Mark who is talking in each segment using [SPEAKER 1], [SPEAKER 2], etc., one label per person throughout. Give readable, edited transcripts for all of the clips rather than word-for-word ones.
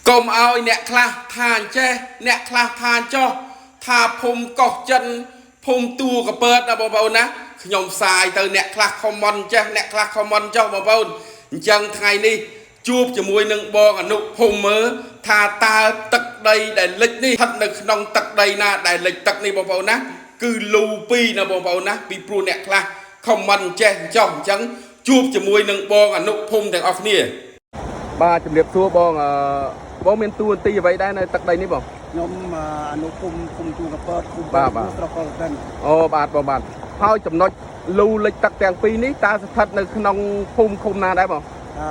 [SPEAKER 1] កុំឲ្យអ្នកខ្លះថាអញ្ចេះអ្នកខ្លះថាអញ្ចោះថាភូមិកោះចិនភូមិទួលកពើតណាបងប្អូនណាខ្ញុំផ្សាយទៅអ្នកខ្លះ comment ចេះអ្នកខ្លះ comment ចុះបងប្អូនអញ្ចឹងថ្ងៃនេះជួបជាមួយនឹងបងអនុភូមិមើលថាតើទឹកដីដែលលិចនេះស្ថិតនៅក្នុងទឹកដីណាដែលលិចទឹកនេះបងប្អូនណាគឺលូពីរណាបងប្អូនណាពីព្រោះអ្នកខ្លះ comment ចេះអញ្ចោះអញ្ចឹងជួបជាមួយនឹងបងអនុភូមិទាំងអស់គ្នា បាទជំរាបសួរបងអឺបងមានតួនាទីអ្វីដែរនៅទឹកដីនេះបង
[SPEAKER 2] ខ្ញុំអនុភូមិឃុំទួលកពតឃុំ
[SPEAKER 1] បាទបាទ
[SPEAKER 2] ស្រុកកលតិន
[SPEAKER 1] អូបាទបងបាទហើយចំណុចលូលិចទឹកទាំងពីរនេះតើស្ថិតនៅក្នុងភូមិឃុំណាដែរបង
[SPEAKER 2] អឺ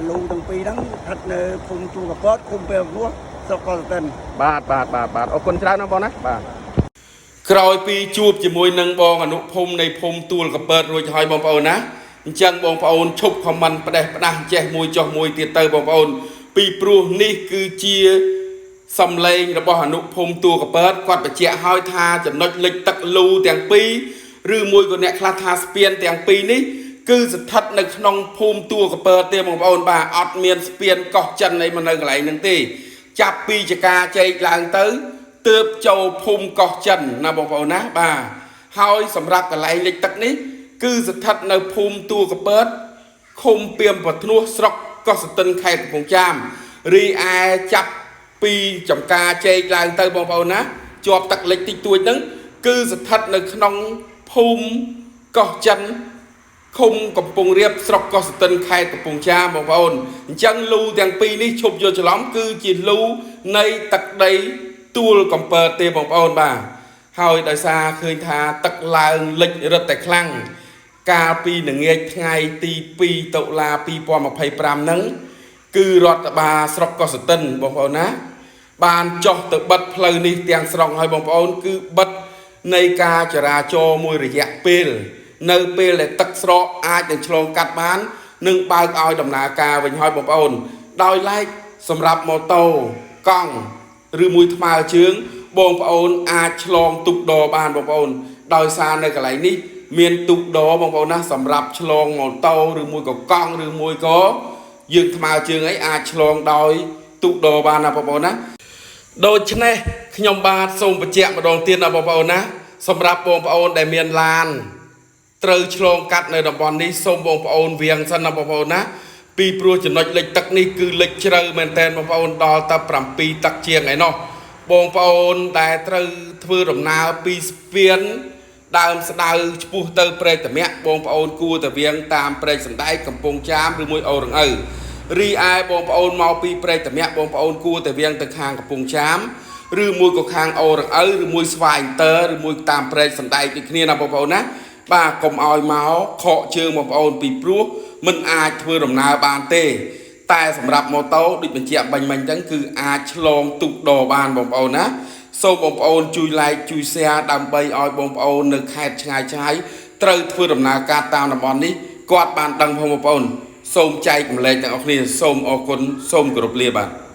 [SPEAKER 2] លូទាំងពីរហ្នឹងស្ថិតនៅភូមិទួលកពតឃុំពេលរស់ស្រុកកលតិន
[SPEAKER 1] បាទបាទបាទបាទអរគុណច្រើនណាស់បងណាបាទក្រោយពីជួបជាមួយនឹងបងអនុភូមិនៃភូមិទួលកពើតរួចហើយបងប្អូនណាអញ្ចឹងបងប្អូនឈប់ខមមិនផ្ដេសផ្ដាស់ចេះមួយចុះមួយទៀតទៅបងប្អូន ពីព្រោះនេះគឺជា សំឡេងរបស់អនុភូមិទួលកពើតគាត់បញ្ជាក់ហើយថាចំណុចលិចទឹកលូទាំងពីរឬមួយក៏អ្នកខ្លះថាស្ពានទាំងពីរនេះគឺស្ថិតនៅក្នុងភូមិទួលកពើតទេបងប្អូនបាទអត់មានស្ពានកោះចិនអីមកនៅកន្លែងហ្នឹងទេចាប់ពីចកាជែកឡើងទៅទើបចូលភូមិកោះចិនណាបងប្អូនណាបាទហើយសម្រាប់កន្លែងលិចទឹកនេះគឺស្ថិតនៅភូមិទួលកពើត ឃុំពីមពធ្នោះស្រុកកោះសតិនខេត្តកំពង់ចាមរីឯចាប់ពីចំការជែកឡើងទៅបងប្អូនណាជាប់ទឹកលិចតិចតួចហ្នឹងគឺស្ថិតនៅក្នុងភូមិកោះចិនឃុំកំពង់រៀបស្រុកកោះសតិនខេត្តកំពង់ចាមបងប្អូនអញ្ចឹងលូទាំងពីរនេះឈប់យកច្រឡំគឺជាលូនៃទឹកដីទួលកំពតទេបងប្អូនបាទហើយដោយសារឃើញថាទឹកឡើងលិចរឹតតែខ្លាំង កាលពីល្ងាចថ្ងៃទី2តុលា2025ហ្នឹងគឺរដ្ឋបាលស្រុកកោះសតិនបងប្អូនណា បានចុះទៅបិទផ្លូវនេះទាំងស្រុងហើយបងប្អូនគឺបិទនៃការចរាចរណ៍មួយរយៈពេល នៅពេលដែលទឹកស្រកអាចនឹងឆ្លងកាត់បាននិងបើកឲ្យដំណើរការវិញហើយបងប្អូន ដោយឡែកសម្រាប់ម៉ូតូកង់ឬមួយថ្មើរជើង បងប្អូនអាចឆ្លងទូកដបានបងប្អូន ដោយសារនៅកន្លែងនេះ មានទូកដបងប្អូនណាសម្រាប់ឆ្លងម៉ូតូឬមួយក៏កង់ឬមួយក៏យើងថ្មើរជើងអីអាចឆ្លងដោយទូកដបានណាបងប្អូនណា ដូច្នេះខ្ញុំបាទសូមបញ្ជាក់ម្ដងទៀតណាបងប្អូនណាសម្រាប់បងប្អូនដែលមានឡាន ត្រូវឆ្លងកាត់នៅតំបន់នេះសូមបងប្អូនវៀងសិនណាបងប្អូនណាពីព្រោះចំណុចលិចទឹកនេះគឺលិចជ្រៅមែនតែនបងប្អូនដល់តែ7ទឹកជាងឯណោះបងប្អូនដែលត្រូវធ្វើដំណើរពីស្ពានដើមស្ដៅឆ្ពោះទៅព្រែកតាមាក់បងប្អូនគួរតែវៀងតាមព្រែកសណ្ដែកកំពង់ចាមឬមួយអូរងឪរីឯបងប្អូនមកពីព្រែកតាមាក់បងប្អូនគួរតែវៀងទៅខាងកំពង់ចាមឬមួយក៏ខាងអូរងឪឬមួយស្វាយអន្តរឬមួយតាមព្រែកសណ្ដែកដូចគ្នាណាបងប្អូនណា បាទកុំឲ្យមកខកជើងបងប្អូនពីព្រោះមិនអាចធ្វើដំណើរបានទេ តែសម្រាប់ម៉ូតូដូចបញ្ជាក់បាញ់មិញហ្នឹងគឺអាចឆ្លងទូកដបានបងប្អូនណាសូមបងប្អូនជួយ like ជួយ share ដើម្បីឲ្យបងប្អូននៅខេត្តឆ្ងាយឆ្ងាយត្រូវធ្វើដំណើរការតាមតំបន់នេះគាត់បានដឹងផងបងប្អូនសូមចែករំលែកទាំងអស់គ្នាសូមអរគុណសូមគោរពលាបាទ។